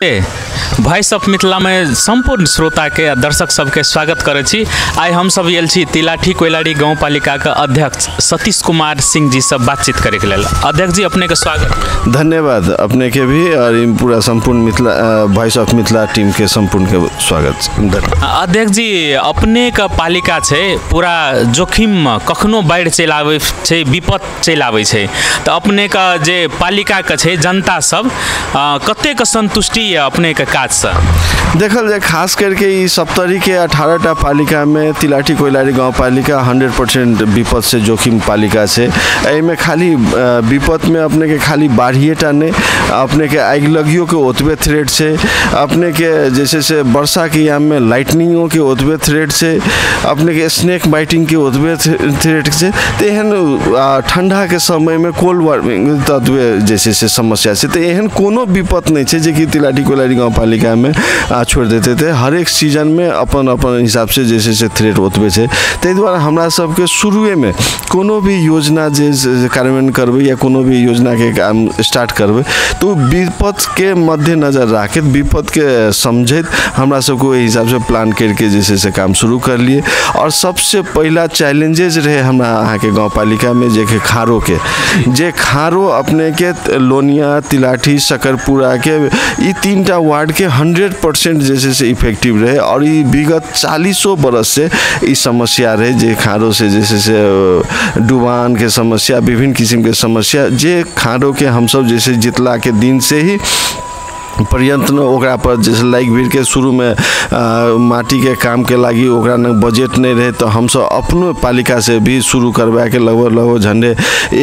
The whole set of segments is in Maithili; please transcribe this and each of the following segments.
वॉइस ऑफ मिथिला में संपूर्ण श्रोता के आ दर्शक सबके स्वागत करै छी। आइ हम सब आयल छी तिलाठी कोइलाड़ी गाउँपालिका के अध्यक्ष सतीश कुमार सिंह जी से बातचीत करे के लेल। अध्यक्ष जी, अपने के स्वागत। धन्यवाद अपने के भी और पूरा संपूर्ण Mithila voice of Mithila team के संपूर्ण के स्वागत। अध्यक्ष जी, अपने के पालिका छै पूरा जोखिम में कखनो बाढ़ि चलि आबै छै, विपद चलि आबै छै, तऽ अपने के जे पालिका के छै जनता सब कतेक संतुष्टि है अपने के काज से? देखल जाए खास करके ई सप्तरी के 18टा पालिका में तिलाठी कोइलाड़ी गाउँपालिका 100% विपद से जोखिम पालिका से। एहिमे खाली विपद में अपने के खाली बाढ़िएटा नहीं, अपने के आगिलगियो के ओतबे थ्रेट छै, अपने के जैसे से वर्षा के याम में लाइटनिंगो के ओतबे थ्रेट छै, अपने के स्नेक बाइटिंग के ओतबे थ्रेट छै। तो एहन ठंडा के समय में कोल्ड वार्मिंग ततबे जैसे से समस्या छै। तो एहन कोनो विपद नहीं छै जेकि तिलाठी कोइलाड़ी गाउँपालिका में छोड़ देते थे। हर एक सीजन में अपन अपन हिसाब से जैसे से थ्रेट ओतबे छै। ताहि दुआरे हमरा सबके शुरुए में कोनो भी योजना जे कार्यान्वयन करबै या कोनो भी योजना के काम स्टार्ट करबै तो विपद के मद्देनजर राखैत, विपद के समझैत हमरा सबके ओहि हिसाब से प्लान करके जैसे से काम शुरू कर लिए। और सबसे पहला चैलेंजेज रहे हमरा अहाँके गाउँपालिका में जे खारो के, जे खारो अपने के लोनिया, तिलाठी, सकरपुरा के ई 3टा वार्ड के 100% जैसे से इफेक्टिव रहे। और ये विगत 40 बरस से ई समस्या रहे जे खारो से जैसे से डुबान के समस्या, विभिन्न किस्म के समस्या जे खारो के हमसब जैसे जितला के दिन से ही पर्यंत ओकरा पर जैसे लाइक भीड़ के शुरू में माटी के काम के लागी ओकरा न बजट नहीं रहे तो हमसब अपनो पालिका से भी शुरू करवा के लगभग लगभग झंडे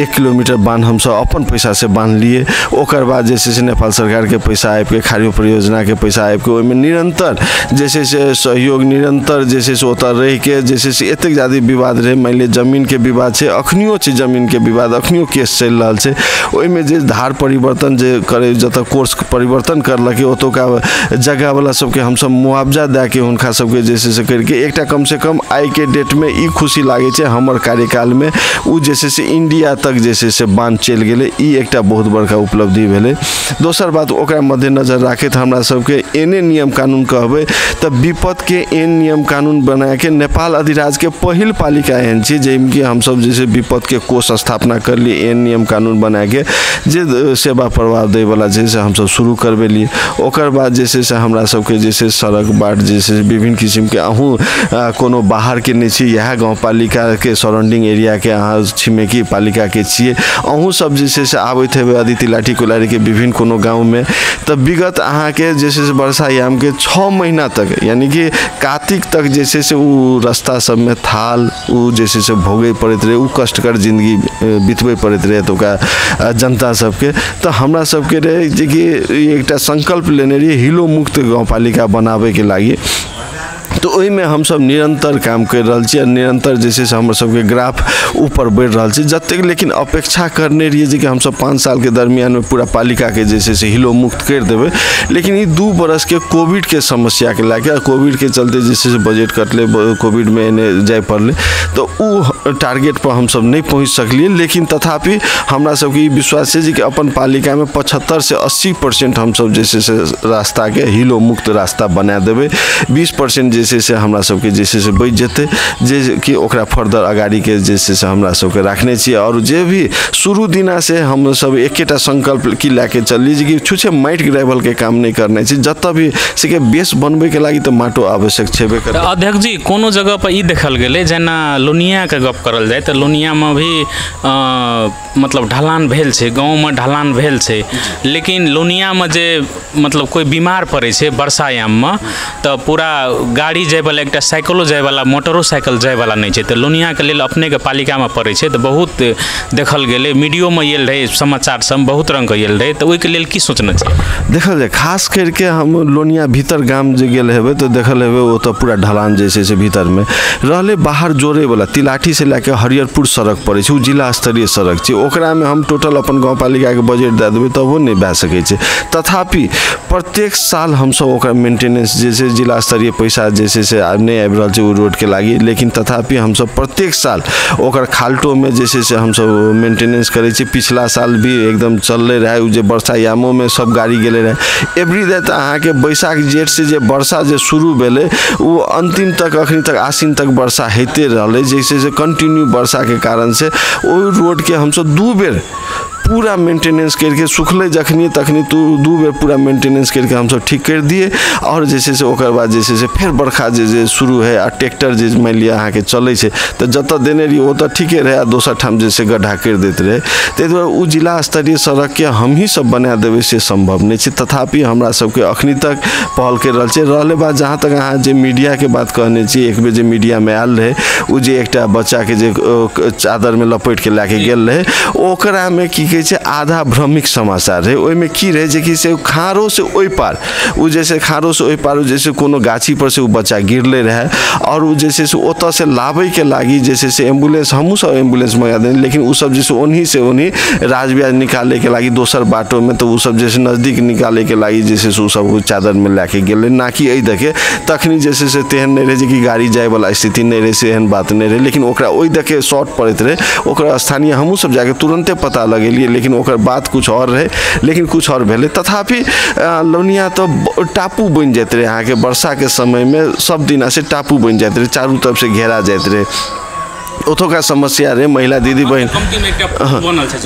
1 किलोमीटर बांध हमसब अपन पैसा से बांध लिए। ओकर बाद जैसे से नेपाल सरकार के पैसा आबि के खारियो परियोजना के पैसा आबि के ओहिमे निरंतर जैसे से सहयोग, निरंतर जैसे से ओतऽ रहि के जैसे से एतेक ज्यादा विवाद रहे। मानि लिअ जमीन के विवाद छै, अखनियो छै जमीन के विवाद, अखनियो केस चलि रहल छै। ओहिमे जे धार परिवर्तन जे करे, जतऽ कोर्स परिवर्तन करलकै ओतुका जगह वाला सबके हमसब मुआवजा दए के हुनका सबके जैसे से करके एकटा कम से कम आइ के डेट में ई खुशी लागै छै हमर कार्यकाल में उ जैसे से इंडिया तक जैसे से बांध चलि गेलै। ई एकटा बहुत बड़का उपलब्धि भेलै। दोसर बात ओकरा मद्देनजर राखैत हमरा सबके एने नियम कानून कहबै तऽ विपद के एहन नियम कानून बनाके नेपाल अधिराज्य के पहिल पालिका एहन छै जाहिमे कि हमसब जैसे विपद के कोष स्थापना करली, एहन नियम कानून बनाके जे सेवा प्रभाव दै वाला छै से हमसब शुरू करबेली। ओकर बाद जैसे से हमरा सबके जैसे सड़क बाट जैसे विभिन्न किस्म के, अहूँ कोनो बाहर के नहीं छी, इएह गाउँपालिका के सराउंडिंग एरिया के अहाँ छिमेकी पालिका के छियै, अहूँ सब जैसे से आबैत हेबै अदी तिलाठी कोइलाड़ी के विभिन्न कोनो गाँव में। तऽ विगत अहाँके जैसे से वर्षायाम के 6 महीना तक यानी कि कार्तिक तक जैसे से उ रास्ता सबमे थाल उ जैसे से भोगै पड़ैत रहै, उ कष्टकर जिंदगी बितबै पड़ैत रहै एतुका जनता सबके। तऽ हमरा सबके रहै जेकि एकटा संकल्प लेने रहिए हिलो मुक्त गाउँपालिका बनाबैके लागि। तो ओहिमे हमसब निरंतर काम करि रहल छी आ निरंतर जे छै से हमर सबके ग्राफ ऊपर बढ़ि रहल छै जतेक। लेकिन अपेक्षा करने रहिए जे कि हमसब 5 साल के दरमियानमे पूरा पालिकाके जे छै से हिलो मुक्त करि देबै, लेकिन ई 2 बरसके कोविडके समस्याके लए के, कोविडके चलते जे छै से बजट कटलै, कोविडमे एने जाय पड़लै, तऽ ओ टारगेट पर हमसब नहि पहुँच सकलियै। लेकिन तथापि हमरा सबके ई विश्वास छै जे कि अपन पालिकामे 75 से 80% हमसब जे छै से रास्ताके हिलो मुक्त रास्ता बना देबै। 20% जे छै से हमरा सबके जे छै से बचि जेतै, जे कि ओकरा फर्दर अगाड़ीके जे छै से हमरा सबके राखने छियै। और जे भी शुरू दिना से हमसब एकेटा संकल्प की लए के चलली जे कि छुछे माटि ग्रेवलके काम नहि करनाइ छै, जतऽ भी से के बेस बनबैके लागि तऽ माटो आवश्यक छेबे करै। अध्यक्ष जी, कोनो जगह पर ई देखल गेलै जेना लोनियाके गप करल जाय तऽ लोनियामे भी मतलब ढलान भेल छै, गाँवमे ढलान भेल छै, लेकिन लोनियामे जे मतलब कोइ बीमार पड़ै छै वर्षायाममे तऽ पूरा गाड़ी जायवला, एकटा साइकिलो जायवला, मोटरो साइकिल जायवला नहि छै। तऽ लोनियाके लेल अपनेके पालिकामे पड़ै छै तऽ बहुत देखल गेलै, मीडियोमे आयल रहै, समाचार सब बहुत रङ्गके आयल रहै, तऽ ओहिके लेल की सोचना छै? देखल जाय खास करके हम लोनिया भीतर गाम जे गेल हेबै तऽ देखल हेबै ओतऽ पूरा ढलान जे छै से भीतरमे रहलै। बाहर जोड़ैवला तिलाठी से लए के हरियरपुर सड़क पड़ै छै, ओ जिला स्तरीय सड़क छै, ओकरामे हम टोटल अपन गाउँपालिकाके बजट दए देबै तबो नहि भए सकै छै। तथापि प्रत्येक साल हमसब ओकरा मेंटेनेंस जे छै जिला स्तरीय पैसा जे जे छै से आब नहि आबि रहल छै ओ रोडके लागि, लेकिन तथापि हमसब प्रत्येक साल ओकर खाल्टोमे जे छै से हमसब मेंटेनेंस करै छी। पिछला साल भी एकदम चललै रहै, ओ जे वर्षायामोमे सब गाड़ी गेलै रहै। एवरी डे तऽ अहाँके बैसाख जेठ से जे वर्षा जे शुरू भेलै ओ अन्तिम तक अखनी तक आसिन तक वर्षा होइते रहलै, जैसे से कंटिन्यू वर्षाके कारण से ओहि रोडके हमसब 2 बेर पूरा मेंटेनेंस करके सुखलै जखनी तखनी 2 बेर पूरा मेंटेनेंस करके हमसब ठीक करि दिए। आओर जे छै से ओकर बाद जे छै से फेर बरखा जे जे शुरू है आ ट्रैक्टर जे मानि लिअ अहाँके चलै छै तऽ जतऽ देने रहियै ओतऽ ठीके रहै आ दोसर ठाम जे छै गड्ढा करि दैत रहै। ताहि दुआरे ओ जिला स्तरीय सड़कके हमही सब बना देबै से सम्भव नहि छै, तथापि हमरा सबके अखनी तक पहल करि रहल छै। रहलै बात जहाँ तक अहाँ जे मीडियाके बात कहने छी, एक बेर जे मीडियामे आयल रहै ओ जे एकटा बच्चाके जे चादरमे लपेटिके लए के गेल रहै, ओकरामे की कहै छै आधा भ्रमिक समाचार रहै। ओहिमे की रहै जे कि से खारो से ओहि पार ओ जैसे खारो से ओहि पार जैसे कोनो गाछी पर से ओ बच्चा गिरले रहै और ओ जे छै से ओतऽ से लाबैके लागि जे छै से एम्बुलेंस हमहूँ सब एम्बुलेंस मंगा देने, लेकिन ओ सब जे छै ओन्ही से ओन्ही राज ब्याज निकालैके लागि दोसर बाटोमे तऽ ओ सब जे छै नजदीक निकालैके लागि जे छै से ओ सब चादरमे लए के गेलै, ना कि एहि दके तखनी जे छै से तेहन नहि रहै जे कि गाड़ी जायवला स्थिति नहि रहै, से एहन बात नहि रहै, लेकिन ओकरा ओहि दके शॉर्ट पड़ैत रहै। ओकरा स्थानीय हमहूँ सब जाके तुरन्ते पता लगेलियै, लेकिन ओकर बात कुछ और रहै, लेकिन कुछ और भेलै। तथापि लौनिया तऽ टापू बनि जाइत रहै अहाँके वर्षाके समयमे, सब दिना से टापू बनि जाइत रहै, चारू तरफ से घेरा जाइत रहै। ओतुका समस्या रहै महिला दीदी बहिन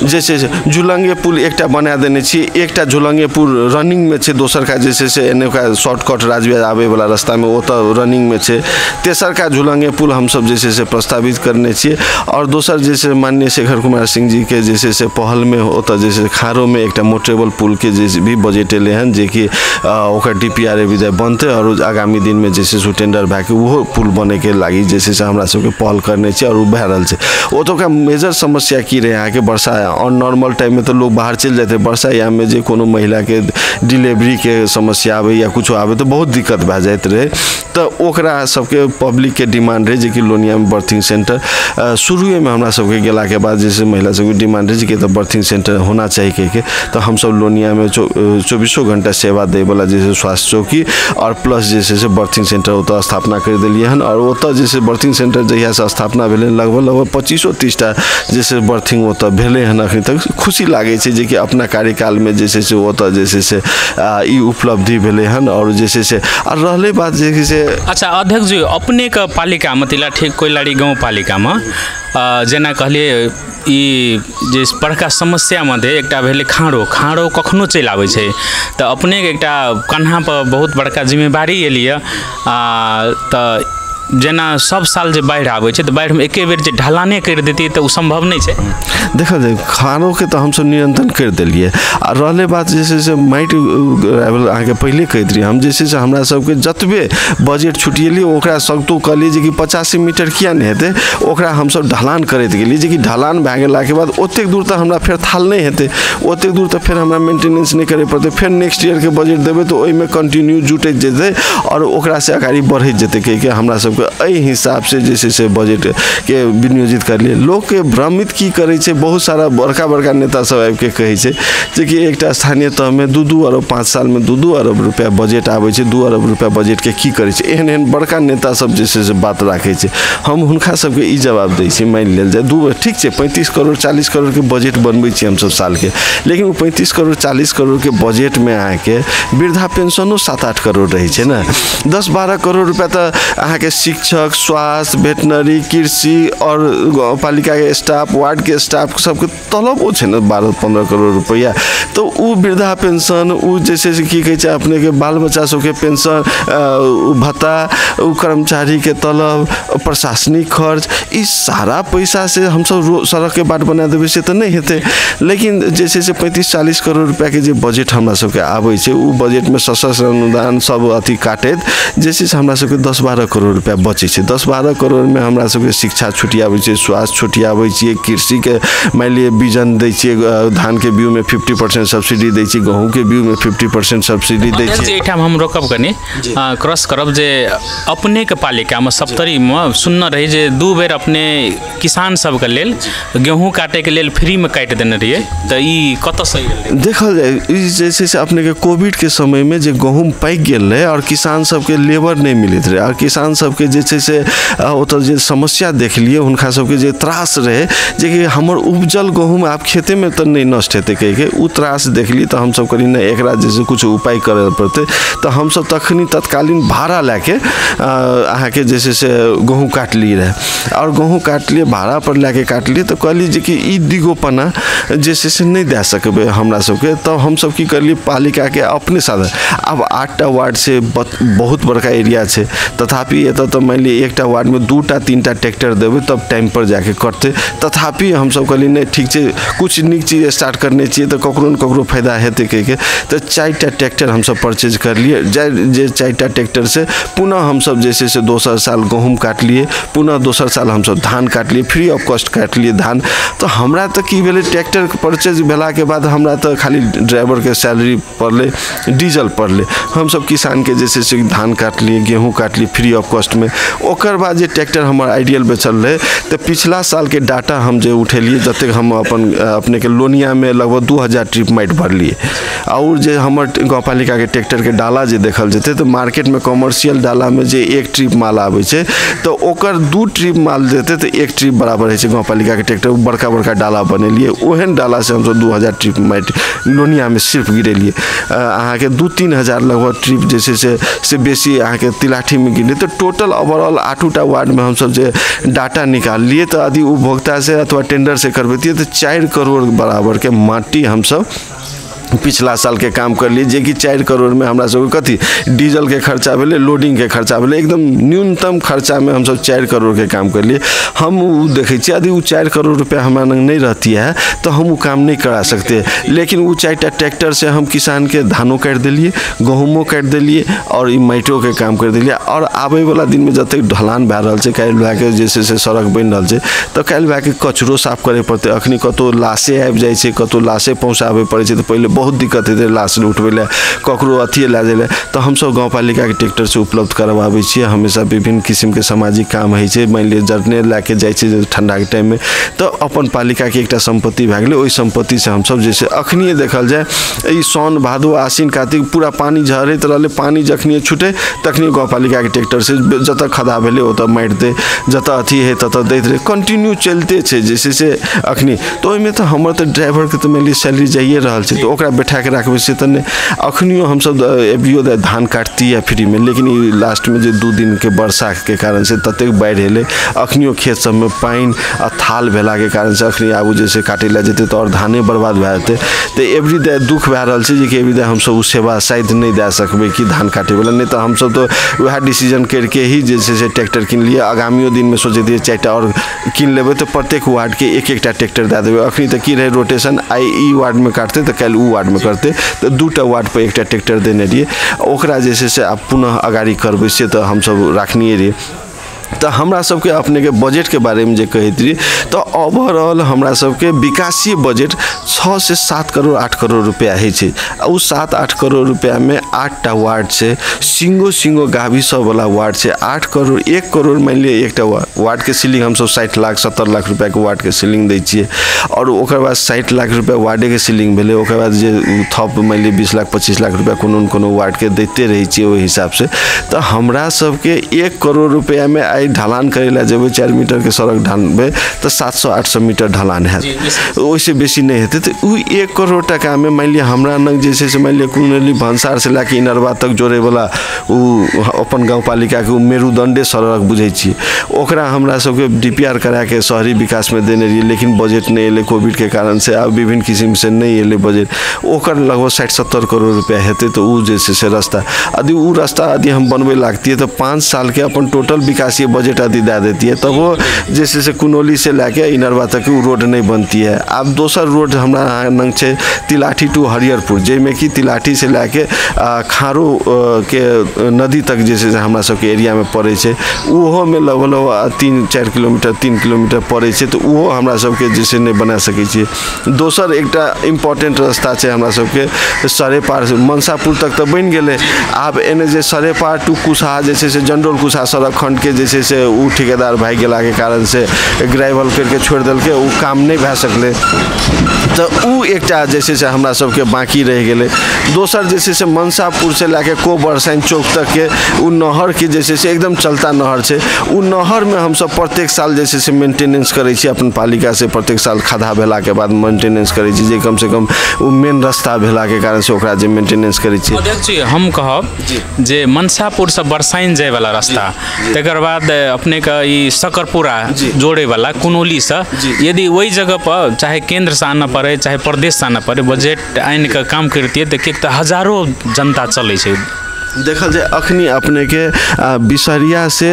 जे छै से झुलंगे पुल एकटा बना देने छी, एकटा झुलंगे पुल रनिंगमे छै, दोसरका जे छै से एन्नेका शॉर्टकट राजविराज आबैवला रास्तामे ओतऽ रनिंगमे छै, तेसरका झुलंगे पुल हमसब जे छै से प्रस्तावित करने छियै। आओर दोसर जे छै माननीय शेखर कुमार सिंह जीके जे छै से पहलमे ओतऽ जे छै खारोमे एकटा मोटरेबल पुलके जे भी बजट एलै हन, जेकि ओकर DPR विधेयक बनतै आओर आगामी दिनमे जे छै से टेंडर भए के ओहो पुल बनैके लागि जे छै से हमरा सबके पहल करने छियै और ओ भए रहल छै। ओतुका मेजर समस्या की रहै अहाँके वर्षा और नॉर्मल टाइममे तऽ लोग बाहर चलि जाइत रहै, वर्षा याममे जे कोनो महिलाके डिलीवरीके समस्या आबै या कुछो आबै तऽ बहुत दिक्कत भए जाइत रहै। तऽ ओकरा सबके पब्लिकके डिमांड रहै जेकि लोनियामे बर्थिंग सेंटर शुरुएमे हमरा सबके गेलाके बाद जे छै महिला सबके डिमांड रहै जे एतऽ बर्थिंग सेंटर होना चाही कहिके, तऽ हमसब लोनियामे 24 घंटा सेवा दैवला जे छै स्वास्थ्य चौकी और प्लस जे छै से बर्थिंग सेंटर ओतऽ स्थापना करि देलियै हन। और ओतऽ जे छै बर्थिंग सेंटर जहियासँ स्थापना भेलै लगभग लगभग 25-30 टा जे छै बर्थिंग ओतऽ भेलै हन अखन तक। खुशी लागै छै जेकि अपना कार्यकालमे जे छै से ओतऽ जे छै से ई उपलब्धि भेलै हन। और जे छै से आ रहलै बात जे से अच्छा अध्यक्ष जी, अपनेके पालिकामे तिलाठी कोइलाड़ी गाँव पालिकामे जेना कहलियै ई जे बड़का समस्या मध्ये एकटा भेलै खाँड़ो, खाँड़ो कखनो चलि आबै छै, तऽ अपनेके एकटा कन्हापर बहुत बड़का जिम्मेवारी एलियै। तऽ जेना सब साल जे बाढ़ि आबै छै तऽ बाढ़िमे एके बेर जे ढलाने करि देतियै तऽ ओ सम्भव नहि छै। देखल जाय खानोके तऽ हमसब नियंत्रण करि देलियै। आ रहलै बात जे छै से माटि अहाँके पहिले कहैत रहियै हम जे छै से हमरा सबके जतबे बजट छुटिएलियै ओकरा सगतो कहलियै जेकि 85 मीटर किया नहि हेतै, ओकरा हमसब ढलान करैत गेलियै जेकि ढलान भए गेलाके बाद ओतेक दूर तऽ हमरा फेर थाल नहि हेतै, ओतेक दूर तऽ फेर हमरा मेंटेनेंस नहि करय पड़तै, फेर नेक्स्ट ईयरके बजट देबै तऽ ओहिमे कंटिन्यू जुटैत जेतै आओर ओकरासँ अगाड़ी बढ़ैत जेतै कहिके हमरा सबके एहि हिसाबसँ जे छै से बजटके विनियोजित करलियै। लोकके भ्रमित की करै छै, बहुत सारा बड़का बड़का नेता सब आबिके कहै छै जेकि एकटा स्थानीय तहमे 2-2 अरब 5 सालमे 2-2 अरब रुपैआ बजट आबै छै, 2 अरब रुपैआ बजटके की करै छै, एहन एहन बड़का नेता सब जे छै से बात राखै छै। हम हुनका सबके ई जवाब दै छी, मानि लेल जाय 2 ठीक छै 35 करोड़ 40 करोड़के बजट बनबै छी हमसब सालके, लेकिन ओ 35 करोड़ 40 करोड़के बजटमे अहाँके वृद्धा पेंशनो 7-8 करोड़ रहै छै ने, 10-12 करोड़ रुपैआ तऽ अहाँके शिक्षक, स्वास्थ्य, वेटनरी, कृषि और पालिकाके स्टाफ, वार्डके स्टाफ सबके तलबो छै ने 12-15 करोड़ रुपैआ। तऽ ओ वृद्धा पेंशन, ओ जे छै से की कहै छै अपनेके बाल बच्चा सबके पेंशन, भत्ता, ओ कर्मचारीके तलब, प्रशासनिक खर्च, ई सारा पैसा से हमसब सड़कके बाट बना देबै से तऽ नहि हेतै। लेकिन जे छै से 35-40 करोड़ रुपैआके जे बजट हमरा सबके आबै छै ओ बजटमे सशस्त्र अनुदान सब अथी काटैत जे छै से हमरा सबके 10-12 करोड़ रुपैआ बचै छै। 10-12 करोड़मे हमरा सबके शिक्षा छुटियाबै छै, स्वास्थ्य छुटियाबै छियै, कृषिके मानि लिअ बीजन दै छियै, धानके बीजमे 50% 50% सब्सिडी दै छी, गहूँमके बीउमे 50% सब्सिडी दै छी। एहिठाम हम रोकब कनि, क्रॉस करब जे अपनेके पालिकामे सप्तरीमे सुनने रही जे 2 बेर अपने किसान सबके लेल गेहूँ काटैके लेल फ्रीमे काटि देने रहियै, तऽ ई कतऽ सही भेलै? देखल जाय ई जे छै से अपनेके कोविडके समयमे जे गहूँम पाकि गेल रहै आओर किसान सबके लेबर नहि मिलैत रहै, आओर किसान सबके जे छै से ओतऽ जे समस्या देखलियै, हुनका सबके जे त्रास रहै जेकि हमर उपजल गहूँम आब खेतेमे तऽ नहि नष्ट हेतै कहिके, ओ त्रास देखलियै। तऽ हमसब कहलियै नहि, एकरा जे छै किछु उपाय करय पड़तै। तऽ हमसब तखनी तत्कालीन भाड़ा लए के अहाँके जे छै से गहूँम काटलियै रहै, आओर गहूँम काटलियै भाड़ा पर लए के काटलियै। तऽ कहलियै जेकि ई दिगोपना जे छै से नहि दए सकबै हमरा सबके। तब हमसब की करलियै, पालिकाके अपने साधन, आब 8टा वार्ड से बहुत बड़का एरिया छै, तथापि एतऽ तऽ मानि लिअ 1टा वार्डमे 2टा 3टा ट्रैक्टर देबै तब टाइमपर जाके कटतै। तथापि हमसब कहलियै नहि ठीक छै, कुछ नीक चीज स्टार्ट करने छियै तऽ ककरो ने ककरो फायदा हेतै कहिके। तऽ 4टा ट्रैक्टर हमसब परचेज करलियै, जे 4टा ट्रैक्टरसँ पुनः हमसब जे छै से दोसर साल गहूँम काटलियै, पुनः दोसर साल हमसब धान काटलियै, फ्री ऑफ कॉस्ट काटलियै धान। तऽ हमरा तऽ की भेलै, ट्रैक्टर परचेज भेलाके बाद हमरा तऽ खाली ड्राइवरके सैलरी पड़लै, डीजल पड़लै। हमसब किसानके जे छै से धान काटलियै, गेहूँ काटलियै फ्री ऑफ कॉस्टमे। ओकर बाद जे ट्रैक्टर हमर आइडियल बेचल रहै, तऽ पिछला सालके डाटा हम जे उठेलियै, जतेक हम अपन अपनेके लोनियामे लगभग 2000 ट्रिप माटि भरलियै, आओर जे हमर गाँवपालिकाके ट्रैक्टरके डाला जे देखल जेतै तऽ मार्केटमे कॉमर्शियल डालामे जे 1 ट्रिप माल आबै छै तऽ ओकर 2 ट्रिप माल जेतै तऽ 1 ट्रिप बराबर होइ छै गाँवपालिकाके ट्रैक्टर। बड़का बड़का डाला बनेलियै, ओहन डालासँ हमसब 2000 ट्रिप माटि लोनियामे सिर्फ गिरेलियै। अहाँके 2-3 हजार लगभग ट्रिप जे छै से बेसी अहाँके तिलाठीमे गिरलै। तऽ टोटल ओवरऑल 8टा वार्डमे हमसब जे डाटा निकाललियै तऽ यदि उपभोक्तासँ अथवा टेंडरसँ करबैतियै तऽ 4 करोड़ बराबरके माटि हमसब पिछला सालके काम करलियै, जेकि 4 करोड़मे हमरा सबके कथी डीजलके खर्चा भेलै, लोडिंगके खर्चा भेलै, एकदम न्यूनतम खर्चामे हमसब 4 करोड़के काम करलियै। हम ओ देखै छियै यदि ओ 4 करोड़ रुपया हमरा लग नहि रहती है तऽ हम ओ काम नहि करा सकते, लेकिन ओ 4टा ट्रैक्टरसँ हम किसानके धानो काटि देलियै, गहूँमो काटि देलियै आओर ई माटियोके काम करि देलियै। आओर आबैवला दिनमे जतेक ढलान भए रहल छै, काल्हि भए कऽ जे छै से सड़क बनि रहल छै, तऽ काल्हि भए कऽ कचरो साफ करय पड़तै। अखनी कतहु लाशे आबि जाइ छै, कतहु लाशे पहुँचाबै पड़ै छै, तऽ पहिले बहुत दिक्कत हेतै लाश उठबै लए, ककरो अथिए लए जाइ लए। तऽ हमसब गाँवपालिकाके ट्रैक्टरसँ उपलब्ध करबाबै छियै। हमेशा विभिन्न किसिमके सामाजिक काम होइ छै, मानि लिअ जरने लए के जाइ छै जे ठण्डाके टाइममे, तऽ अपन पालिकाके एकटा सम्पत्ति भए गेलै, ओहि सम्पत्तिसँ हमसब जे छै अखनिए देखल जाय ई साउन भादो आश्विन कार्तिक पूरा पानि झरैत रहलै, पानि जखनिए छूटै तखनिए गाँवपालिकाके ट्रैक्टरसँ जतऽ खदा भेलै ओतऽ माटि दै, जतऽ अथी हइ ततऽ दैत रहै, कंटिन्यू चलिते छै जे छै से अखनी। तऽ ओहिमे तऽ हमर तऽ ड्राइवरके तऽ मानि लिअ सैलरी जाइए रहल छै, तऽ ओकरा बैठा के राखबै से तऽ नहि। अखनियो हमसब अभियो धान काटती है फ्रीमे, लेकिन ई लास्टमे जे 2 दिनके वर्षाके कारण से ततेक बाढ़ि एलै, अखनियो खेत सबमे पानि आ थाल भेलाके कारण से अखनी आबू जे से काटै लए जेतै तऽ आओर धाने बर्बाद भए जेतै। तऽ एवरी डे दुःख भए रहल छै जेकि एवरी डे हमसब ओ सेवा शायद नहि दए सकबै कि धान काटैवला, नहि तऽ हमसब तऽ वएह डिसीजन करिके ही जे छै से ट्रैक्टर किनलियै। आगामियो दिनमे सोचैत रहियै 4टा आओर कीन लेबै तऽ प्रत्येक वार्डके 1-1टा ट्रैक्टर दए देबै। अखनी तऽ की रहै रोटेशन, आइ ई वार्डमे काटतै तऽ काल्हि ओ वार्डमे करतै, तऽ 2टा वार्ड पर 1टा ट्रैक्टर देने रहियै, ओकरा जे छै से आब पुनः अगाड़ी करबै से तऽ हमसब राखनिए रहियै। तऽ हमरा सबके अपनेके बजटके बारेमे जे कहैत रहियै तऽ ओवरऑल हमरा सबके विकासीय बजट 6 से 7 करोड़ 8 करोड़ रुपैआ होइ छै। आ ओ 7-8 करोड़ रुपैआमे 8टा वार्ड छै, सिंगो सिंगो गाभी सबवला वार्ड छै। 8 करोड़ 1 करोड़ मानि लिअ एकटा वार्डके सीलिंग हमसब 60 लाख 70 लाख रुपैआके वार्डके सीलिंग दै छियै, आओर ओकर बाद 60 लाख रुपैआ वार्डेके सीलिंग भेलै, ओकर बाद जे थप मानि लिअ 20 लाख 25 लाख रुपैआ कोनो ने कोनो वार्डके दैते रहै छियै ओहि हिसाबसँ। तऽ हमरा सबके 1 करोड़ रुपैआमे आइ ढलान करै लए जेबै, 4 मीटरके सड़क ढालबै तऽ 700-800 मीटर ढलान हैत, ओहिसँ बेसी नहि हेतै। तऽ ओ 1 करोड़ टाकामे मानि लिअ हमरा लग जे छै से मानि लिअ कुनली भन्सारसँ लए कऽ इनरवा तक जोड़ैवला ओ अपन गाँवपालिकाके ओ मेरुदण्डे सड़क बुझै छियै, ओकरा हमरा सबके DPR कराके शहरी विकासमे देने रहियै, लेकिन बजट नहि एलै कोविडके कारणसँ, आब विभिन्न किसिमसँ नहि एलै बजट। ओकर लगभग 60-70 करोड़ रुपैआ हेतै। तऽ ओ जे छै से रास्ता यदि ओ रास्ता यदि हम बनबै लागतियै तऽ 5 सालके अपन टोटल विकासीय बजट आदि दए देतियै तबो जे छै से कुनौलीसँ लए कऽ इनरवा तक ओ रोड नहि बनतियै। आब दोसर रोड हमरा लग छै तिलाठी टू हरिहरपुर, जाहिमे कि तिलाठीसँ लए कऽ खारो के नदी तक जे छै से हमरा सबके एरियामे पड़ै छै, ओहोमे लगभग लगभग 3-4 किलोमीटर 3 किलोमीटर पड़ै छै, तऽ ओहो हमरा सबके जे छै नहि बना सकै छियै। दोसर एकटा इम्पोर्टेंट रास्ता छै हमरा सबके सरेपार मनसापुर तक तऽ बनि गेलै, आब एने जे सरेपार टू कुशहा जे छै से जंडोल कुशहा सड़क खण्डके जे छै से ओ ठेकेदार भागि गेलाके कारण से ग्रेवल करके छोड़ि देलकै, ओ काम नहि भए सकलै, तऽ ओ एकटा जे छै से हमरा सबके बाँकी रहि गेलै। दोसर जे छै से मनसापुरसँ लए कऽ कोबरसाइन चौक तकके ओ नहरके जे छै से एकदम चलता नहर छै, ओ नहरमे हमसब प्रत्येक साल जे छै से मेंटेनेंस करै छी अपन पालिकासँ, प्रत्येक साल खद्धा भेलाके बाद मेंटेनेंस करै छी जे कमसँ कम ओ मेन रास्ता भेलाके कारणसँ ओकरा जे मेंटेनेंस करै छी। अध्यक्ष जी, हम कहब जे मनसापुरसँ बरसाइन जायवला रास्ता, तकर बाद अपनेके ई सकरपुरा जोड़ेवला कुनौलीसँ, यदि ओहि जगह पर चाहे केन्द्रसँ आनऽ पड़े चाहे प्रदेशसँ आनऽ पड़े बजट आनि कऽ काम करतियै तऽ किएक तऽ हजारो जनता चलै छै। देखल जाय अखनी अपनेके बिसरिया से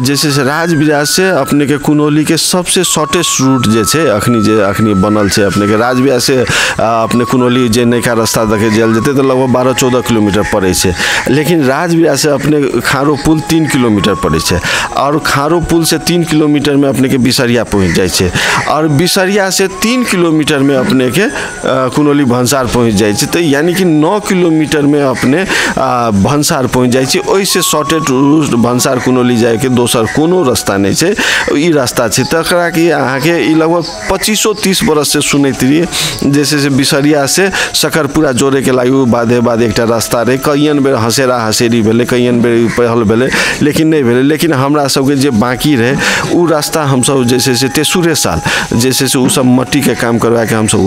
जे छै से राजविराज से अपनेके कुनौलीके सबसे शॉर्टेस्ट रूट जे छै अखनी जे अखनी बनल छै अपनेके राजविराज से अपने कुनौली जे नयका रास्ता दके जायल जेतै तऽ लगभग 12-14 किलोमीटर पड़ै छै, लेकिन राजविराज से अपने खारो पुल 3 किलोमीटर पड़ै छै और खारो पुल से 3 किलोमीटरमे अपनेके बिसरिया पहुँच जाइ छै और बिसरिया से 3 किलोमीटरमे अपनेके कुनौली भन्सार पहुँच जाइ छै, तऽ यानी कि 9 किलोमीटरमे अपने भन्सार पहुँच जाइ छै। ओहिसँ शॉर्टेड रूट भन्सार कुनौली जाइके दोसर कोनो रास्ता नहि छै, ई रास्ता छै। तकरा कि अहाँके ई लगभग 25-30 बरससँ सुनैत रहियै जे छै से बिसरिया से सकरपुरा जोड़ैके लागि ओ बाधे बाध एकटा रास्ता रहै, कइयन बेर हँसेरा हँसेरी भेलै, कइयन बेर पहल भेलै, लेकिन नहि भेलै। लेकिन हमरा सबके जे बाँकी रहै ओ रास्ता हमसब जे छै से तेसुरे साल जे छै से ओ सब मट्टीके काम करवाके हमसब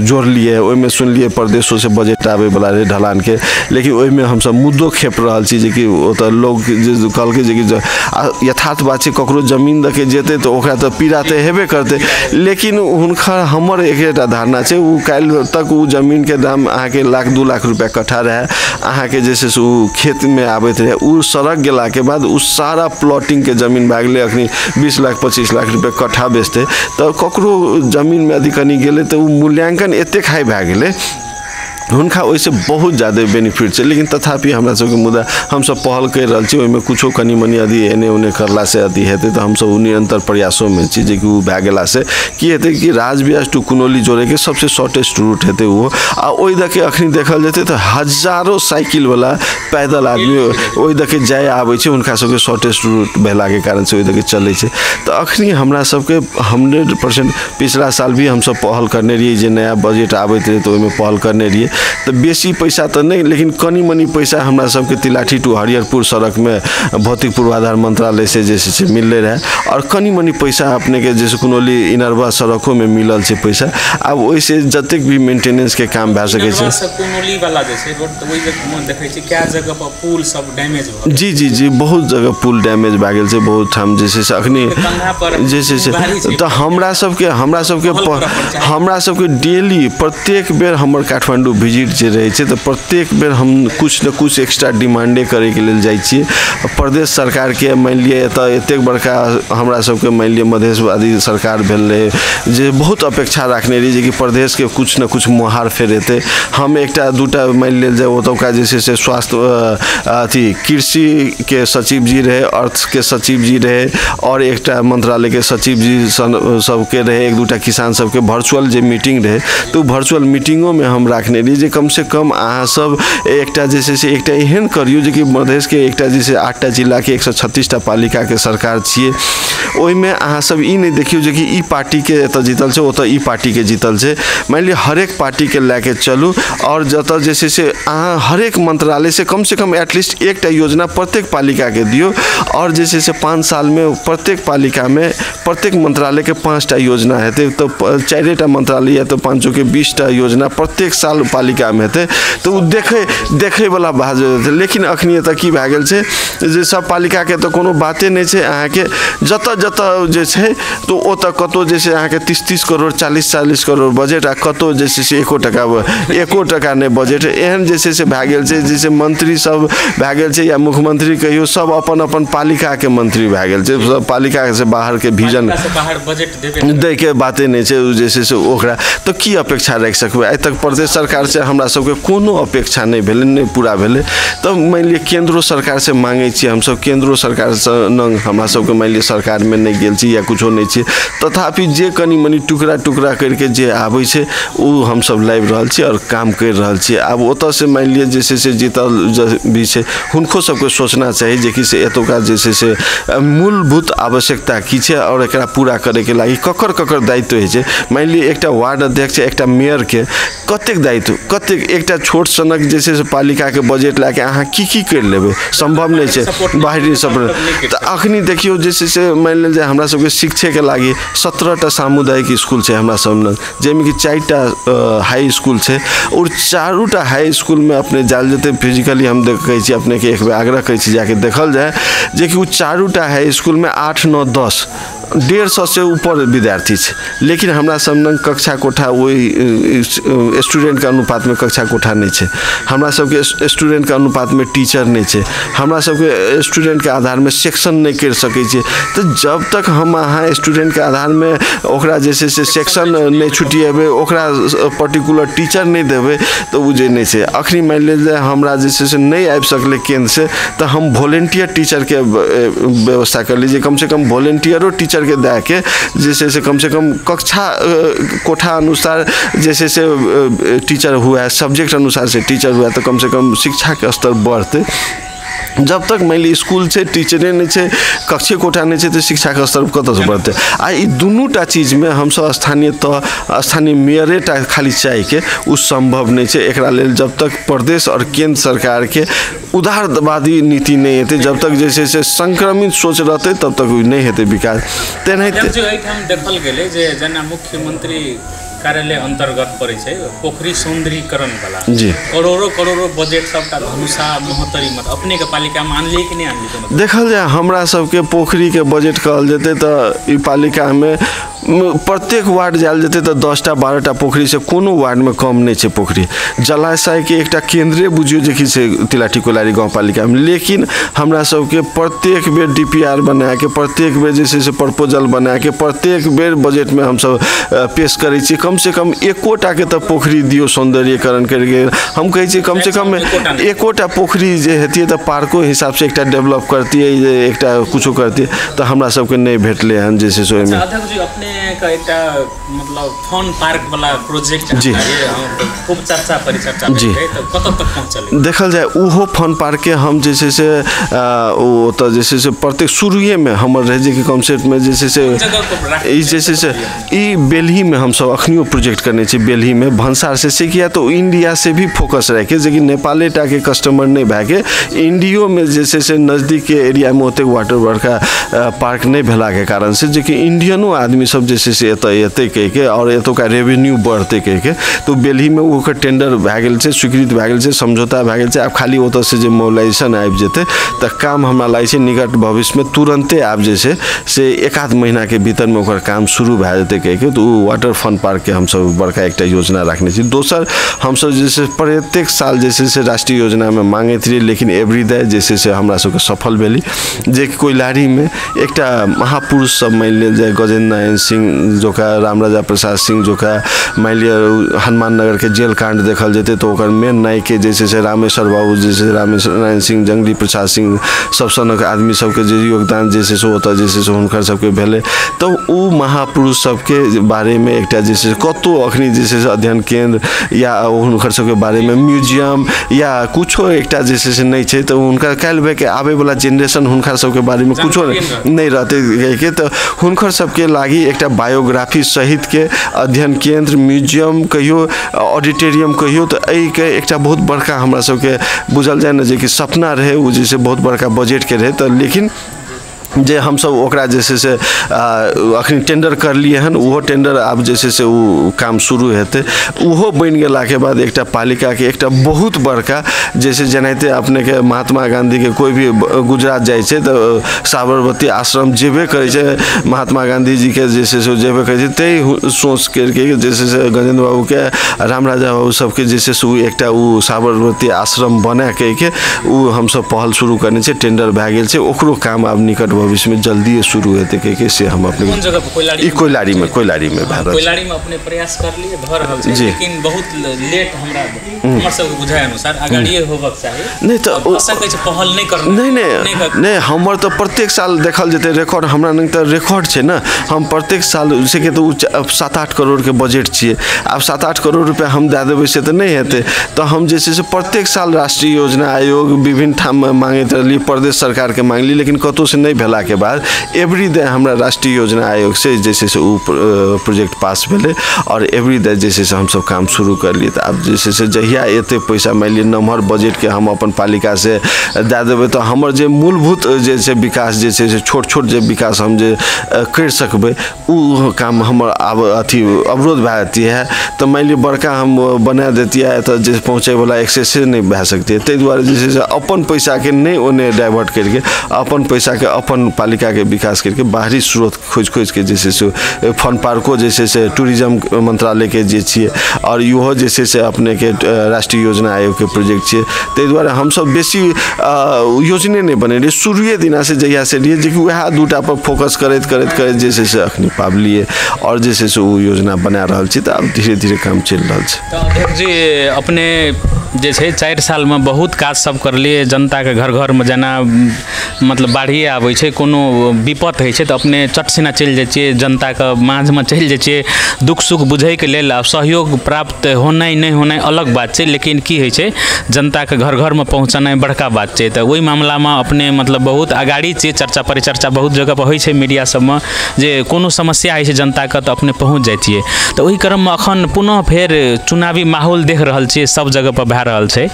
जोड़लियै। ओहिमे सुनलियै प्रदेशोसँ बजट आबैवला रहै ढलानके, लेकिन ओहिमे हमसब मुद्दो खेप रहल छी जेकि ओतऽ लोग जे कहलकै जेकि यथार्थ बात छै ककरो जमीन दऽ के जेतै तऽ ओकरा तऽ पीड़ा तऽ हेबे करतै, लेकिन हुनकर हमर एकेटा धारणा छै ओ काल्हि तक ओ जमीनके दाम अहाँके 1-2 लाख रुपैआ कट्ठा रहै, अहाँके जे छै से ओ खेतमे आबैत रहै, ओ सड़क गेलाके बाद ओ सारा प्लॉटिंगके जमीन भए गेलै, अखनी 20 लाख 25 लाख रुपैआ कट्ठा बेचतै, तऽ ककरो जमीनमे यदि कनि गेलै तऽ ओ मूल्यांकन एतेक हाई भए गेलै हुनका ओहिसँ बहुत ज्यादे बेनिफिट छै। लेकिन तथापि हमरा सबके मुदा हमसब पहल करि रहल छी, ओहिमे कुछो कनि मनि यदि एने ओने करलासँ यदि हेतै तऽ हमसब ओ निरन्तर प्रयासोमे छी जेकि ओ भए गेलासँ की हेतै कि राजविराज टू कुनौली जोड़ैके सबसँ शॉर्टेस्ट रूट हेतै ओ। आ ओहि दऽके अखनी देखल जेतै तऽ हजारो साइकिलवला पैदल आदमी ओहि दऽके जाय आबै छै, हुनका सबके शॉर्टेस्ट रूट भेलाके कारणसँ ओहि दऽके चलै छै। तऽ अखनी हमरा सबके 100% पिछला साल भी हमसब पहल करने रहियै जे नया बजट आबैत रहै तऽ ओहिमे पहल करने रहियै, तऽ बेसी पैसा तऽ नहि लेकिन कनि मनि पैसा हमरा सबके तिलाठी टू हरिहरपुर सड़कमे भौतिक पूर्वाधार मंत्रालयसँ जे छै से मिललै रहै और कनि मनि पैसा अपनेके जैसे कुनौली इनरवा सड़कोमे मिलल छै पैसा। आब ओहिसँ जतेक भी मेंटेनेंसके काम भए सकै छै। कुनौली वाला जे छै रोड तऽ ओहि देखै छी कए जगह पर पुल सब डैमेज भऽ जी जी जी बहुत जगह पुल डैमेज भए गेल छै, बहुत ठाम जे छै से अखनी जे छै से तऽ हमरा सबके डेली प्रत्येक बेर हमर काठमाण्डू विजिट जे रहै छै तऽ प्रत्येक बेर हम कुछ ने कुछ एक्स्ट्रा डिमांडे करैके लेल जाइ छियै। प्रदेश सरकारके मानि लिअ एतऽ एतेक बड़का हमरा सबके मानि लिअ मधेशवादी सरकार भेल रहै जे बहुत अपेक्षा राखने रही जेकि प्रदेशके कुछ ने कुछ मोहार फेर हेतै। हम एकटा दूटा मानि लेल जाय ओतुका जे छै से स्वास्थ्य अथी कृषिके सचिव जी रहै, अर्थके सचिव जी रहै और एकटा मंत्रालयके सचिव जी सबके रहै, एक दूटा किसान सबके वर्चुअल जे मीटिंग रहै तऽ ओ वर्चुअल मीटिंगोमे हम राखने रही जे कमसँ कम अहाँ सब एकटा जे छै से एकटा एहन करियौ जेकि मधेशके एकटा जे छै 8टा जिलाके 136टा पालिकाके सरकार छियै, ओहिमे अहाँ सब ई नहि देखियौ जेकि ई पार्टीके एतऽ जीतल छै ओतऽ ई पार्टीके जीतल छै, मानि लिअ हरेक पार्टीके लए के चलू और जतऽ जे छै से अहाँ हरेक मंत्रालयसँ कमसँ कम एटलीस्ट एकटा योजना प्रत्येक पालिकाके दियौ और जे छै से 5 सालमे प्रत्येक पालिकामे प्रत्येक मंत्रालयके 5टा योजना हेतै तऽ 4टा मंत्रालय या तऽ 5 के 20टा योजना प्रत्येक साल पालिकामे हेतै तऽ ओ देखैवला बात जेतै। लेकिन अखनी एतऽ की भए गेल छै जे सब पालिकाके तऽ कोनो बाते नहि छै। अहाँके जतऽ जतऽ जे छै तऽ ओतऽ कतहु जे छै अहाँके 30-30 करोड़ 40-40 करोड़ बजट आ कतहु जे छै से एको टका नहि बजट। एहन जे छै से भए गेल छै जैसे मंत्री सब भए गेल छै या मुख्यमंत्री कहियो सब अपन अपन पालिकाके मंत्री भए गेल छै। सब पालिकासँ बाहरके विजन दैके बाते नहि छै। जे छै से ओकरा तऽ की अपेक्षा राखि सकबै? आइ तक प्रदेश सरकारसँ हमरा सबके कोनो अपेक्षा नहि भेलै, नहि पूरा भेलै। तऽ मानि लिअ केन्द्रो सरकारसँ माँगै छियै हमसब, केन्द्रो सरकारसँ हमरा सबके मानि लिअ सरकारमे नहि गेल छी या कुछो नहि छी, तथापि जे कनि मनि टुकड़ा टुकड़ा करिके जे आबै छै ओ हमसब लाबि रहल छी आओर काम करि रहल छी। आब ओतऽसँ मानि लिअ जे छै से जीतल भी छै हुनको सबके सोचना चाही जेकि से एतुका जे छै से मूलभूत आवश्यकता की छै आओर एकरा पूरा करैके लागि ककर ककर दायित्व होइ छै। मानि लिअ एकटा वार्ड अध्यक्ष एकटा मेयरके कतेक दायित्व, कतेक एकटा छोट सनक जे छै से पालिकाके बजट लए कऽ अहाँ की की करि लेबै, सम्भव नहि छै बाहरी सपोर्ट। तऽ अखनी देखियौ जे छै से मानि लेल जाय हमरा सबके शिक्षेके लागि 17टा सामुदायिक स्कूल छै हमरा सब लग, जाहिमे कि 4टा हाई स्कूल छै आओर 4टा हाई स्कूलमे अपने जायल जेतै फिजिकली हम कहै छी अपनेके एक बेर आग्रह करै छी जाके देखल जाय जेकि ओ 4टा हाई स्कूलमे 8, 9, 10 150 से ऊपर विद्यार्थी छै। लेकिन हमरा सब लग कक्षा कोठा ओहि स्टूडेंटके अनुपातमे कक्षा कोठा नहि छै, हमरा सबके स्टूडेंटके अनुपातमे टीचर नहि छै, हमरा सबके स्टूडेंटके आधारमे सेक्शन नहि करि सकै छियै। तऽ जब तक हम अहाँ स्टूडेंटके आधारमे ओकरा जे छै से सेक्शन नहि छुटिएबै, ओकरा पर्टिकुलर टीचर नहि देबै तऽ ओ जे नहि छै। अखनी मानि लेल जाय हमरा जे छै से नहि आबि सकलै केन्द्रसँ तऽ हम वोलेंटियर टीचरके व्यवस्था करली जे कमसँ कम वोलेंटियरो टीचर के दए के जे छै से कमसँ कम कक्षा कोठा अनुसार जे छै से टीचर हुए, सब्जेक्ट अनुसार से टीचर हुए तऽ कमसँ कम शिक्षाके स्तर बढ़तै। जब तक मानि लिअ स्कूल छै टीचरे नहि छै कक्षे कोठा नहि छै तऽ शिक्षाके स्तर कतऽसँ बढ़तै? आ ई दुनूटा चीजमे हमसब स्थानीय तह स्थानीय मेयरेटा खाली चाहीके ओ सम्भव नहि छै। एकरा लेल जब तक प्रदेश आओर केन्द्र सरकारके उदारवादी नीति नहि हेतै, जब तक जे छै से संक्रमित सोच रहतै तब तक नहि हेतै विकास। तेनाहिते एहिठाम देखल गेलै जे जेना मुख्यमंत्री कार्यालय अंतर्गत पड़ै छै पोखरि सौंदर्यीकरण वाला जी करोड़ों करोड़ों बजट सबटा धनुषा महोत्तरी मत अपने के पालिका में आनलियै कि नहि आनलियै? देखल जाय हमरा सबके पोखरिके बजट कहल जेतै तऽ ई पालिकामे प्रत्येक वार्ड जायल जेतै तऽ 10टा 12टा पोखरि से कोनो वार्डमे कम नहि छै पोखरि। जलाशयके एकटा केन्द्रे बुझियौ जे कि से तिलाठी कोइलारी गाँव पालिकामे। लेकिन हमरा सबके प्रत्येक बेर DPR बनाके प्रत्येक बेर जे छै से प्रपोजल बनाके प्रत्येक बेर बजटमे हमसब पेश करै छी कमसँ कम एकोटाके तऽ पोखरि दियौ सौन्दर्यीकरण करिके। हम कहै छियै कमसँ कम एकोटा पोखरि जे हेतियै तऽ पार्को हिसाबसँ एकटा डेवलप करतियै जे एकटा कुछो करतियै तऽ हमरा सबके नहि भेटलै हन जे छै से ओहिमे। अपने का एकटा मतलब फन पार्क वाला प्रोजेक्ट जी खूब चर्चा परिचर्चा जी तऽ कतऽ तक पहुँचल? देखल जाय ओहो फन पार्कके हम जे छै से ओ तऽ जे छै से प्रत्येक शुरुएमे हमर रहै जे कि कॉन्सेप्टमे जे छै से ई जे छै से ई बेलहीमे हमसब अखनियो प्रोजेक्ट करने छी बेलहीमे भन्सार से किया तऽ इंडिया से भी फोकस राखिके जेकि नेपालेटाके कस्टमर नहि भए के इंडियोमे जे छै से नजदीकके एरियामे ओतेक वाटर बड़का पार्क नहि भेलाके कारण से जेकि इंडियनो आदमी सब जे छै से एतऽ एतै कहिके आओर एतुका रेवेन्यू बढ़तै कहिके तऽ बेलहीमे ओकर टेंडर भए गेल छै, स्वीकृत भए गेल छै, समझौता भए गेल छै। आब खाली ओतऽसँ जे मोबिलाइजेशन आबि जेतै तऽ काम हमरा लागै छै निकट भविष्यमे तुरन्ते आब जे छै से 1-आध महीनाके भीतरमे ओकर काम शुरू भए जेतै कहिके। तऽ ओ वाटर फन पार्कके हमसब बड़का एकटा योजना राखने छी। दोसर हमसब जे छै प्रत्येक साल जे छै से राष्ट्रीय योजनामे माँगैत रहियै लेकिन एवरी डे जे छै से हमरा सबके सफल भेली जे कोइलारीमे एकटा महापुरुष सब मानि लेल जाय गजेन्द्र नारायण सिंह जोका, रामराजा प्रसाद सिंह जोका, मानि लिअ हनुमान नगरके जेल कांड देखल जेतै तऽ ओकर मेन नायकके जे छै से रामेश्वर बाबू जे छै रामेश्वर नारायण सिंह, जंगली प्रसाद सिंह सब सनक आदमी सबके जे योगदान जे छै से ओतऽ जे छै से हुनकर सबके भेलै। तऽ ओ महापुरुष सबके बारेमे एकटा जे छै कतहु अखनी जे छै से अध्ययन केन्द्र या हुनकर सबके बारेमे म्यूजियम या कुछो एकटा जे छै से नहि छै। तऽ हुनकर काल्हि भएके आबैवला जेनरेशन हुनकर सबके बारेमे कुछो नहि रहतै कहिके तऽ हुनकर सबके लागि एकटा बायोग्राफी सहितके अध्ययन केन्द्र, म्यूजियम कहियो, ऑडिटोरियम कहियो, तऽ एहिके एकटा बहुत बड़का हमरा सबके बुझल जाय ने जे कि सपना रहै ओ जे छै बहुत बड़का बजटके रहै। तऽ लेकिन जे हमसब ओकरा जे छै से अखन टेंडर करलियै हन, ओहो टेंडर आब जे छै से ओ काम शुरू हेतै। ओहो बनि गेलाके बाद एकटा पालिकाके एकटा बहुत बड़का जे छै, जेनाहिते अपनेके महात्मा गाँधीके कोइ भी गुजरात जाइ छै तऽ साबरमती आश्रम जेबे करै छै, महात्मा गाँधी जीके जे छै से जेबे करै छै, ताहि सोच करिके जे छै से गजेन्द्र बाबूके रामराजा बाबू सबके जे छै से ओ एकटा ओ साबरमती आश्रम बना कहिके ओ हमसब पहल शुरू करने छै। टेंडर भए गेल छै, ओकरो काम आब निकट भविष्य में जल्दी शुरू हेतै कहिके से हम अपने कोन जगह पर? कोइलाड़ी? ई कोइलाड़ी में, कोइलाड़ी में भए रहल छै। कोइलाड़ी में अपने प्रयास करलिए भऽ रहल छै, लेकिन बहुत लेट हमरा हमर सबके बुझाय अनुसार अगाड़िए होबक चाही। नहि तऽ भऽ सकै छै पहल नहि करना। नहि नहि नहि, हमर तऽ प्रत्येक साल देखल जेतै रिकॉर्ड, हमरा लग तऽ रिकॉर्ड छै ने, हम प्रत्येक साल से के तऽ 7-8 करोड़ के बजट छियै, आब 7-8 करोड़ रुपया हम दए देबै से तऽ नहि हेतै। तऽ हम जे छै से प्रत्येक साल राष्ट्रीय योजना आयोग विभिन्न ठाम मांगैत रहलियै, प्रदेश सरकारके मांगली, लेकिन कतहु से नहि भेलाके बाद एवरी डे हमरा राष्ट्रीय योजना आयोग से जे छै से ओ प्रोजेक्ट पास भेलै और एवरी डे जे छै से हमसब काम शुरू करलियै। तऽ आब जे छै से जहिया एते पैसा मानि लिअ नमहर बजटके हम अपन पालिका से दए देबै तऽ हमर जे मूलभूत जे छै विकास जे छै से छोट छोट जे विकास हम जे करि सकबै ओ काम हमर आब अथी अवरोध भए जतियै। तऽ मानि लिअ बड़का हम बना दैतियै एतऽ जे पहुँचैवला एक्सेसे नहि भए सकतियै, ताहि दुआरे जे छै से अपन पैसाके नहि ओन्ने डाइवर्ट करिके अपन पैसाके अपन पालिकाके विकास करके बाहरी स्रोत खोजि खोजिके जे छै से फन पार्को जे छै से टूरिज्म मंत्रालयके जे छियै और इहो जे छै से अपनेके राष्ट्रीय योजना आयोगके प्रोजेक्ट छियै, ताहि दुआरे हमसब बेसी योजने नहि बनेलियै शुरुए दिनासँ जहियासँ रहियै, जेकि वएह दूटा पर फोकस करैत करैत करैत जे छै से अखनी पाबलियै और जे छै से ओ योजना बना रहल छी। तऽ आब धीरे धीरे काम चलि रहल छै। तऽ अध्यक्ष जी अपने जे छै 4 सालमे बहुत काज सब करलियै, जनताके घर घरमे जेना मतलब बाढ़िए आबै छै, कोनो विपत होइ छै तऽ अपने चटसिना चलि जाइ छियै, जनताके माझमे चलि जाइ छियै दुःख सुख बुझैके लेल। आब सहयोग प्राप्त होनाइ नहि होनाइ अलग बात छै, लेकिन की होइ छै जनताके घर घरमे पहुँचनाइ बड़का बात छै। तऽ ओहि मामलामे अपने मतलब बहुत अगाड़ी छियै, चर्चा परिचर्चा बहुत जगहपर होइ छै मीडिया सबमे जे कोनो समस्या होइ छै जनताके तऽ अपने पहुँच जाइ छियै। तऽ ओहि क्रममे अखन पुनः फेर चुनावी माहौल देख रहल छियै, सब जगहपर भए रहल छै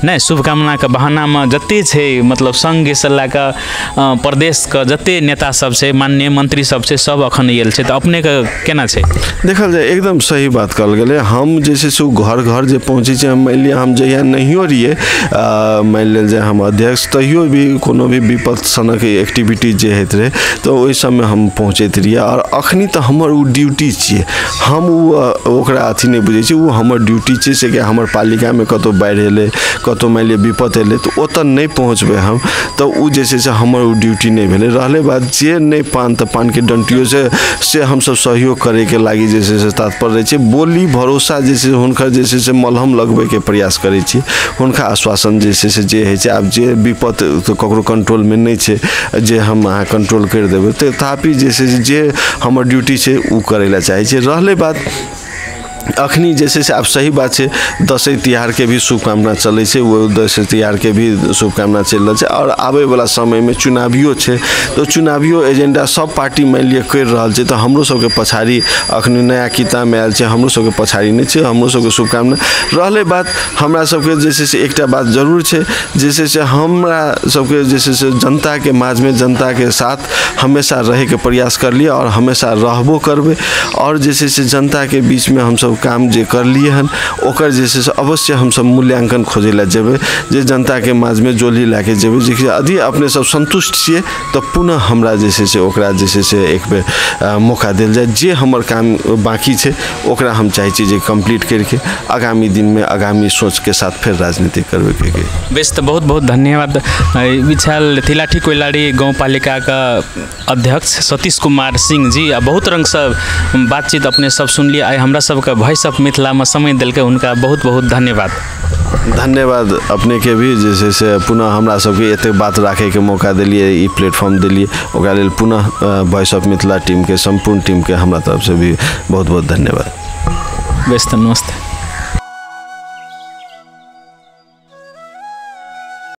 नहि, शुभकामनाके बहानामे जते छै मतलब संघसँ लए कऽ प्रदेशके जते नेता सब छै, माननीय मंत्री सब छै, सब अखन आयल छै, तऽ अपनेके केना छै? देखल जाय एकदम सही बात कहल गेलै। हम जे छै से घर घर जे पहुँचै छै, हम मानि लिअ हम जहिया नहियो रहियै मानि लेल जे हम अध्यक्ष, तहियो भी कोनो भी विपद सनक एक्टिविटी जे होइत रहै तऽ ओहि सबमे हम पहुँचैत रहियै। आओर अखनी तऽ हमर ओ ड्यूटी छियै, हम ओ ओकरा अथी नहि बुझै छियै, ओ हमर ड्यूटी छियै। से कि हमर पालिकामे कतहु बाढ़ि एलै, कतहु मानि लिअ विपद एलै तऽ ओतऽ नहि पहुँचबै हम, तऽ ओ जे छै से हमर ओ ड्यूटी नहि भेलै। रहलै बात जे नहि पान तऽ पानके डंटियो से हमसब सहयोग करैके लागि जे छै से तत्पर रहै छियै। बोली भरोसा जे छै हुनकर जे छै से मलहम लगबैके प्रयास करै छी, हुनका आश्वासन जे छै से जे होइ छै। आब जे विपद तऽ ककरो कंट्रोलमे नहि छै जे हम अहाँ कंट्रोल करि देबै, तथापि जे छै से जे हमर ड्यूटी छै ओ करै लए चाहै छियै। रहलै बात अखनी जे छै से आब सही बात छै, दसैँ तिहारके भी शुभकामना चलै छै, ओ दसैँ तिहारके भी शुभकामना चलि रहल छै। आओर आबैवला समयमे चुनावियो छै, तऽ चुनावियो एजेंडा सब पार्टी मानि लिअ करि रहल छै, तऽ हमरो सबके पछाड़ी अखनी नया किताबमे आयल छै, हमरो सबके पछाड़ी नहि छै, हमरो सबके शुभकामना। रहलै बात हमरा सबके जे छै से एकटा बात जरूर छै, जे छै से हमरा सबके जे छै से जनताके माझमे जनताके साथ हमेशा रहैके प्रयास करलियै और हमेशा रहबो करबै। और जे छै से जनताके बीचमे हमसब काम जे करलियै हन ओकर जे छै से अवश्य हमसब मूल्यांकन खोजै लए जेबै, जे जनताके माझमे जोली लए के जेबै, जे यदि अपने सब सन्तुष्ट छियै तऽ पुनः हमरा जे छै से ओकरा जे छै से एक बेर मौका देल जाय। जे हमर काम बाँकी छै ओकरा हम चाहै छी जे कम्प्लीट करिके आगामी दिनमे आगामी सोचके साथ फेर राजनीति करबै के। बेस, तऽ बहुत बहुत धन्यवाद। विछाल तिलाठी कोइलाड़ी गाउँपालिकाके अध्यक्ष सतीश कुमार सिंह जी, आ बहुत रङ्गसँ बातचीत अपने सब सुनलियै। आइ हमरा सबके वॉइस ऑफ मिथिलामे समय देलकै, हुनका बहुत बहुत धन्यवाद। धन्यवाद अपनेके भी जे छै से पुनः हमरा सबके एतेक बात राखैके मौका देलियै, ई प्लेटफॉर्म देलियै, ओकरा लेल पुनः वॉइस ऑफ मिथिला टीमके सम्पूर्ण टीमके हमरा तरफसँ भी बहुत बहुत धन्यवाद। बेस, तऽ नमस्ते।